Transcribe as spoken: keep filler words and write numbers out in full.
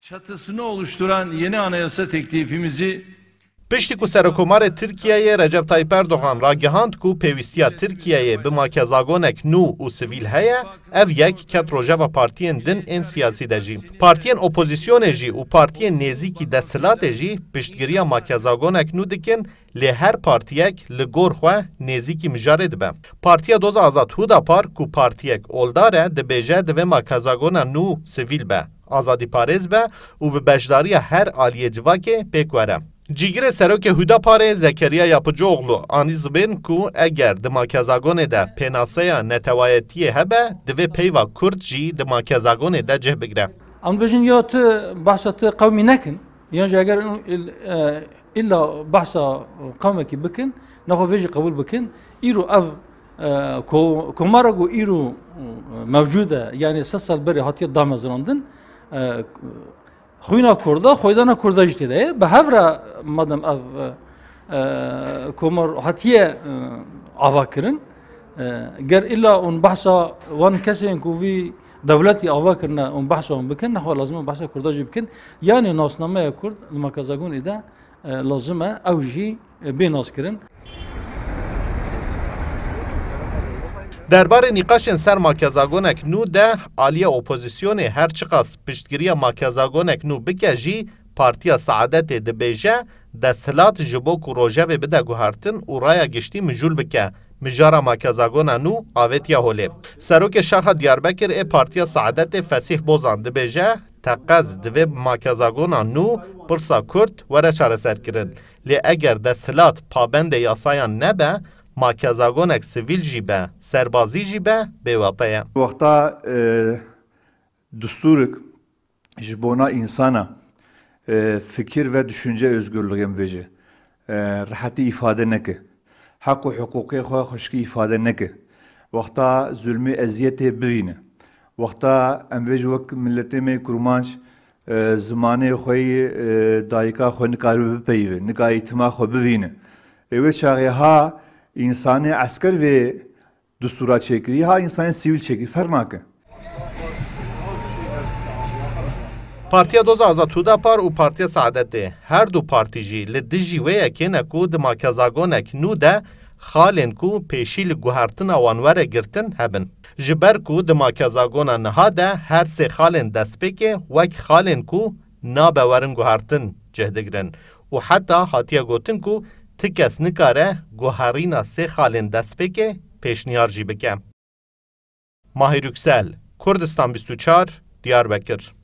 Çatısını oluşturan yeni anayasa teklifimizi Piştî ku Serokomarê Tirkiyeyê Recep Tayyip Erdogan ragihand ku pêwîstiya Tirkiyeyê bi makezagonek nû û sivîl heye, ev yek ket rojeva partiyên din ên siyasî de jî. Partiyên opozîsyonê jî û partiyên nêzîkî desthilatê jî piştgiriya makezagonek nû dikin, lê her partiyek li gor xwe nêzîkî mijarê dibe. Partiya Doza Azad Hudapar ku partiyek oldar e, dibêje divê makezagona nû sivîl be, azadîparêz be û bi beşdariya her aliyê civakê pêk were. Cîgirê serokê Hudaparê Zekeriya Yapıcıoğlu anî zibên ku eger di makezagonê de pênaseya netewayetiyê hebe, divê peyva Kurd jî di makezagonê de cih bigre. Em dibêjin ya tu behsa tu qewmî nekin, yan jî eger il- e, illa behsa qewmekî bikin, nexwe vê jî qebûl bikin. Îro ev e, ko- komara ku îro e, mewcûd e, yanî sed sal berê hatiye damezrandin, e, xwîna Kurda, xwedana Kurda jî tê de ye. Bi hev re madem ev e, e, komar hatiye e, ava kirin, e, ger îlla hûn behsa wan kesên ku vî dewletî ava kirine, hûn behsa wan bikin, nexwe lazim e behsa Kurda jî bikin. Yanî nasnameya Kurd li makezagonê de e, lazim e ew jî e, bê naskirin. Derbarê nîqaşên ser makezagonek nû de aliyê opozîsyonê her çiqas piştgiriya makezagonek nû bike jî, Partiya Saadetê dibêje, desthilat ji bo ku rojevê bide guhertin û raya giştî mijûl bike, mijara makezagona nû avêtiye holê. Serokê Şaxa Diyarbekir ê Partiya Saadetê Fesîh Bozan dibêje, teqez divê bi makezagona nû pirsa Kurd were çareserkirin. Lê eger desthilat pabendê yasayan nebe, makezagonek sivîl jî be, serbazî jî be, bêwate ye. Wexta e, distûrik ji bona însana e, fikir ve düşünce özgürlüğü em bêje, e, rehetî îfade neke. Heq û hiqûqê xwe xweşikî îfade neke. Wexta zulmê eziyetê bivîne. Wexta em vê ji wek miletê me kurmanc e, zimanê xwe yî e, dayika xwe nikaribe bipeyive, nika îtima xwe bivîne. Ê wê çaxê ha însanê esker vê distûra çêkirî, ha însanê sivîl çêkirî, ferq nake. Partiya Doza Azad Hudapar û Partiya Saadetê, her du partî jî li dijî wê yekê ne ku di makezagonek nû de xalên ku pêşî li guhertina wan were girtin hebin. Ji ber ku di makezagona niha de her sê xalên destpêkê wek xalên ku nabe werin guhertin cih digirin û heta hatiye gotin ku ti kes nikare guherîna sê xalên destpêkê pêşniyar jî bike. Mahir Yüksel, Kurdistan bîst û çar, Diyarbekir.